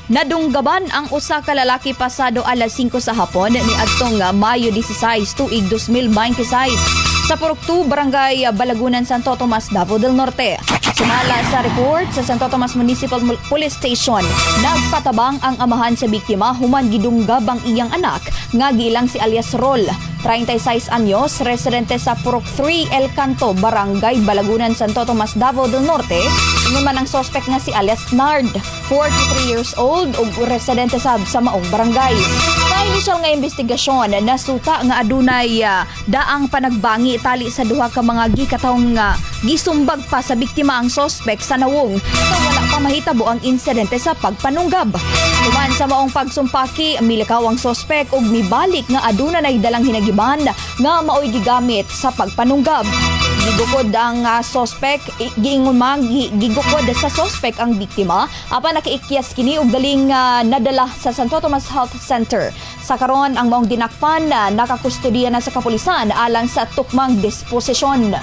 Nadunggaban ang usa ka lalaki pasado alas 5 sa hapon ni adtong Mayo 16 tuig 2026 sa Purok 2, Barangay Balagunan, Santo Tomas, Davao del Norte. Sumala sa report sa Santo Tomas Municipal Police Station, nagpatabang ang amahan sa biktima human gidunggab ang iyang anak nga giilang si alias Rol, 36 anyos, residente sa Purok 3, El Canto, Barangay Balagunan, Santo Tomas, Davao del Norte. Ingon man ang sospek nga si alias Nard, 43 years old ug residente sab sa maong barangay. Sa inisyal nga investigasyon, nasuta nga adunay daang panagbangi tali sa duha ka mga gikatawong nga gisumbag pa sa biktima ang sospek sa nawong sa wala pa mahitabo ang insidente sa pagpanunggab. Human sa maong pagsumpaki, milakaw ang sospek ug mibalik nga aduna nay dalang hinagiban nga maoy gigamit sa pagpanunggab. Gigukod ang sospek, giingon man gigukod sa sospek ang biktima apan nakiikyas kini og daling nadala sa Santo Tomas Health Center. Sa karon, ang maong dinakpan na nakakustudiya na sa kapulisan alang sa tukmang disposisyon.